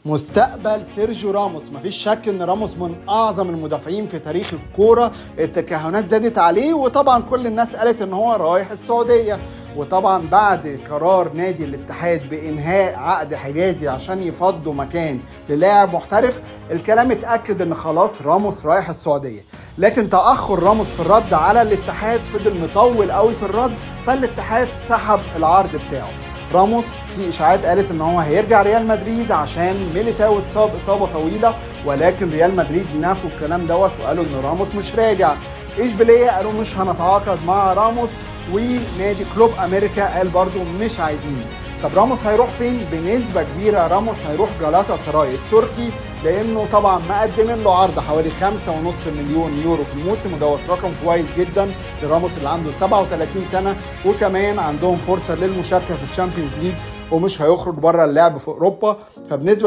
مستقبل سيرجيو راموس، مفيش شك ان راموس من اعظم المدافعين في تاريخ الكورة. التكهنات زادت عليه، وطبعا كل الناس قالت ان هو رايح السعوديه. وطبعا بعد قرار نادي الاتحاد بانهاء عقد حجازي عشان يفضوا مكان للاعب محترف، الكلام اتاكد ان خلاص راموس رايح السعوديه. لكن تاخر راموس في الرد على الاتحاد، فضل مطول قوي في الرد، فالاتحاد سحب العرض بتاعه. راموس في اشاعات قالت ان هو هيرجع ريال مدريد عشان ميليتاو اتصاب اصابه طويله، ولكن ريال مدريد نفوا الكلام دوت وقالوا ان راموس مش راجع. اشبيلية قالوا مش هنتعاقد مع راموس، ونادي كلوب امريكا قال برضو مش عايزينه. طب راموس هيروح فين؟ بنسبة كبيرة راموس هيروح جالاتا سراي التركي، لانه طبعا مقدمين له عرض حوالي 5.5 مليون يورو في الموسم، ودوت رقم كويس جدا لراموس اللي عنده 37 سنة، وكمان عندهم فرصة للمشاركة في ال Champions League ومش هيخرج بره اللعب في اوروبا. فبنسبة